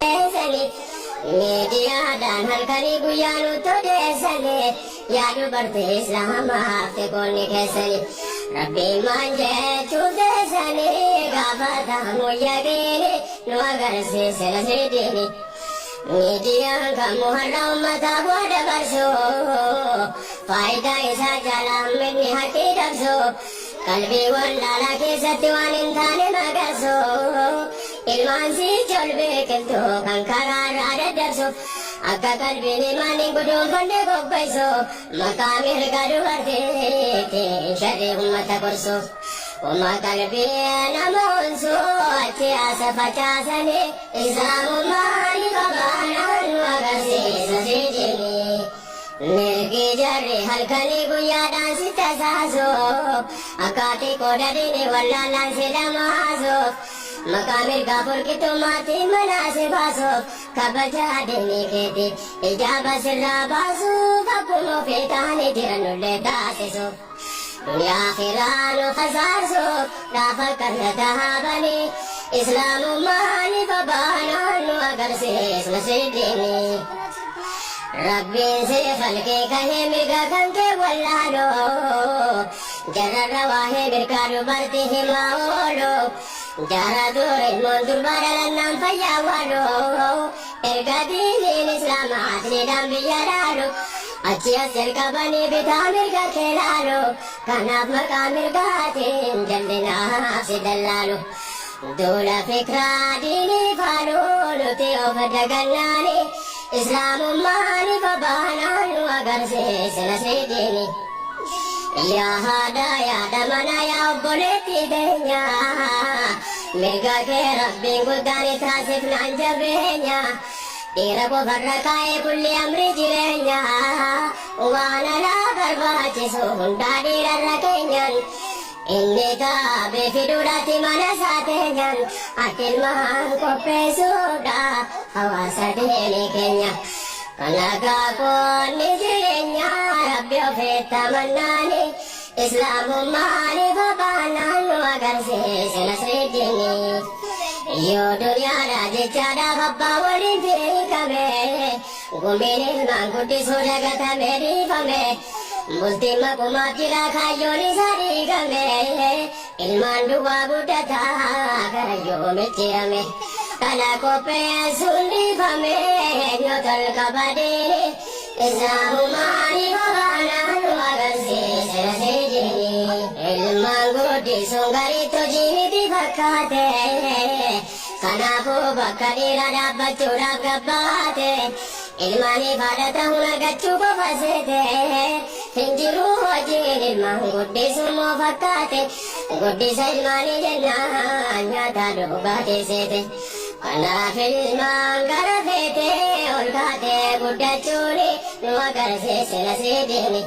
Keessani miidiyaadhaan halkanii guyyaa nutti odeessani, yaa dubartii islaamaaf qoonni keessani rabbiin maan jechuuf teessanii gaafatamu yaqiini nu agarsiise nasridiini. Miidiyaan kamuu har'a ummataaf waa dabarsu, faayidaa isaa jaalaa mirni haqqii dabsu, qalbii wallaalaa keessatti waan hin taane magarsu, ilmaan siichi ol biqiltuu kan karaa irraa daddabsu, akka qalbiin imaan hin guduunfanne qopheessu, maqaa mirga dubartiitiin sharrii ummata gorsu. Uma qalbii nama onsu achi asa facaasanii, islaamummaan ifa baanaan nu agarsiisa siidini. Mirgi jarri halkanii guyyaadhaan si tasaasu, akkaatii qoodadini wallaalaan si dhamaasuuf, maqaa mirgaa fulqixxummaatiin manaa si baasuuf, kabaja diinii keeti ijaaba sirraa baasuuf, akkuma ofii ta'anii jiranullee taasisuuf. Duniyaa akhiraa nu kasaarsuuf gaafa kana taabanii, islaamummaan ifa baanaan nu agarsiisna siidini. Rabbiin si khalqee kahee mirga kan kee wallaaloo, jararra waa'ee mirgaa dubartii himaa oolu, jara dur ilmoon durbaa dhalannaan fayyaa waaloo, erga diiniin islaamaa asliidhaan biyya dhaalu, achi as jalqabanii bitaa mirga kee laalu, kanaaf maqaa mirgaatiin jal'inaaf si dallaalu. Duula fikraa diinii faaluu nuti of dagannaani, islaamummaan ifa baanaan nu agarsiise nasridiini. Yaa haadha, yaada mana, yaa obboleettii teenya, mirga kee rabbiin guddaan taasifnaan jabeenya, dhiira qofarra kaa'ee kulli amri jireenya, waan alaa barbaachisu hundaa dhiirarra keenyan, inni taabee fiduudhaatti mana isaa teenyan, ati ilmaan qopheessuudha hawaasa diinii keenya. Kana gaafoonni jireenya rabbi ofitti amannaani, islaamummaan ifa baanaan nu agarsiise nasridiini. Yoo duniyaadha jechaadhaaf abbaa waliin fiigame, gumiin ilmaan guddisuu dagatame dhiifame, bultiin maqumaaf jira kaayyoon isaa dhiigame, ilmaan duwwaa guddataa gara yoomitti hirame, kana qopheessuun dhiifame, eenyutu ol qabadee, islaamummaan ifa baanaan nu agarsiise nasridiini. Ilmaan guddisuun gariitti hojii miti fakkaate, kanaafuu bakka dhiira dhaabbachuudhaaf gabbaate, ilmaaniif haadha ta'uun argachuu qofa seete, hin jiru hojiin ilmaan guddisuun moo fakkaate, guddisa ilmaanii jennaan nyaata dhugaatii seete. Kanaaf ilmaan gara feete ol kaatee guddachuuni nu agarsiise nasridiini.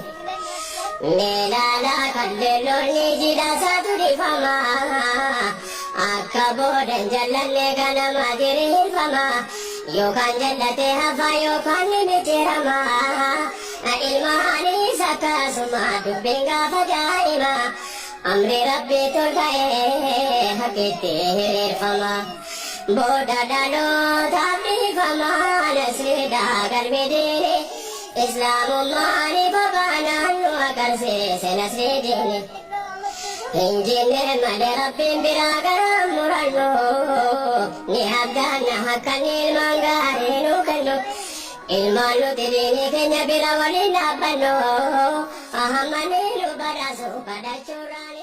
Meelaalaa kalleelloonni jidhaasaatu dhifama, akka boodan jallanne ganama diriirfama, yookaan jallatee hafa yookaan ni micciirama, ilmaanis akkasuma dubbiin gaafa daa'ima, amri rabbii tolka'ee haqitti hiriirfama. Booda dhalootaaf dhiifama nasriidha galmi diini, islaamummaan ifa baanaan nu agarsiise nasridiini. Hin jenne malee rabbiin biraa gara murannu, ni abdaanna akka inni ilmaan gaarii nu kennu, ilmaan nuti diinii keenya bira waliin dhaabbannu, ahammanii nu badhaasu kadhachuurraan.